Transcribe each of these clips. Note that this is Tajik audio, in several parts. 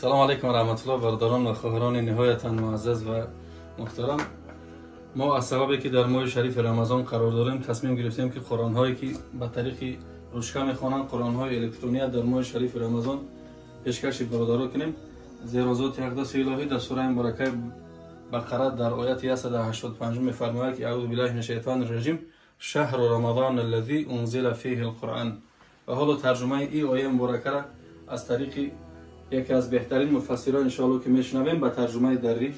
Салом алейкум раҳматуллоҳ, бародарон ва хоҳарони ниҳоятан муаззаз ва муҳтарам. Мо аз сабабе ки дар моҳи шарифи Рамазон қарор дорем, тасмим гирифтем, ки қуръонҳое ки ба тариқи ручка мехонанд, қуръонҳои электрония дар моҳи шарифи Рамазон пешкаши бародаро кунем. Зеро зоти ақдаси илоҳӣ дар сураи муборакаи Бақара дар ояти 185 мефармояд, ки аъузу биллаҳи мина шайтони раҷим, шаҳру рамазон аллази унзила фиҳи алқуръан. Ва ҳоло тарҷумаи ин ояи муборакаро аз тариқи яке аз беҳтарин муфассирон иншоалло ки мешунавем ба тарҷумаи дарӣ.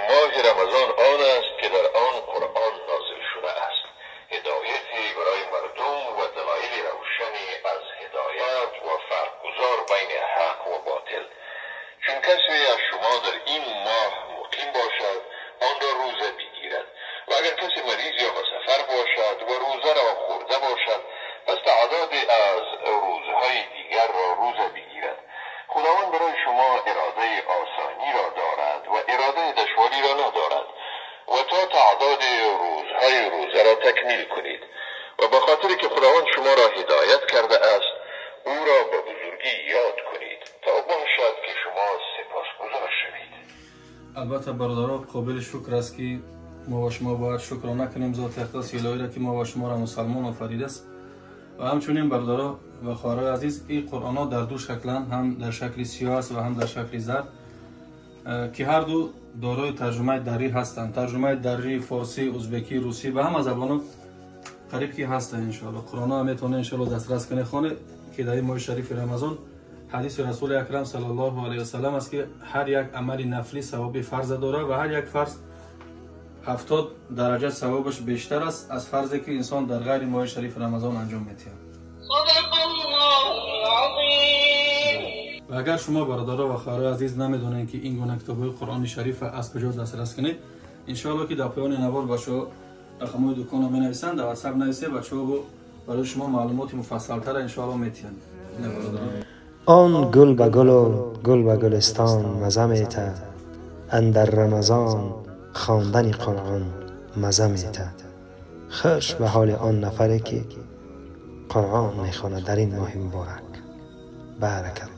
Моҳи Рамазон он аст, ки дар он Қуръон нозил шуда аст, ҳидояте барои мардум ва далоили равшане аз ҳидоят ва фарқгузор байни ҳақ ва ботил. Чун касе аз шумо дар ин моҳ муқим бошад, онро рӯза бигирад, ва агар касе мариз ё ба сафар бошад ва рӯзаро хӯрда бошад, пас таъдоде аз рӯзҳои дигарро рӯза бигирад. Худованд барои шумо иродаи осониро дорад ва иродаи душвориро надорад, ва то таъдоди рӯзҳои рӯзаро такмил кунед, ва ба хотире ки Худованд шуморо ҳидоят карда аст, ӯро ба бузургӣ ёд кунед, то бошад ки шумо сипосгузор шавед. Албатта, бародаро, қобили шукр аст, ки мо ва шумо бояд шукрона кунем зоти ақдаси илоҳиро, ки мо ва шуморо мусалмон офаридааст. Ва ҳамчунин, бародаро ва хоҳарои азиз, ин қуръонҳо дар ду шакланд, ҳам дар шакли сиёҳ аст ва ҳам дар шакли зард, ки ҳарду дорои тарҷумаи дарӣ ҳастанд. Тарҷумаи дарӣ, форсӣ, узбекӣ, русӣ, ба ҳама забонҳо қариб ки ҳастанд. Иншоалло, қуръонҳо метавонед, иншоалло, дастрас кунед, хонед, ки дар ин моҳи шарифи Рамазон ҳадиси Расули Акрам саллаллоҳу алайҳи васаллам аст, ки ҳар як амали нафлӣ савоби фарза дорад ва ҳар як фарз 70 дараҷа савобаш бештар аст аз фарзе ки инсон дар ғайри моҳи шарифи Рамазон анҷом медиҳад. Ва агар шумо, бародаро ва хоҳарои азиз, намедонед, ки ин гуна китобҳои Қуръони шарифа аз куҷо дастрас кунед, иншоалло, ки дар поёни навор бачаҳо рақамҳои дуконро менависанд, дар Ватсап нависед, бачаҳо барои шумо маълумоти муфассалтара иншоалло метиҳанд. Он гул ба гулу гул ба гулистон маза метад, андар Рамазон хондани Қуръон маза метад. Хуш ба ҳоли он нафаре, ки Қуръон мехонад дар ин моҳи муборак. Баракаллоҳ.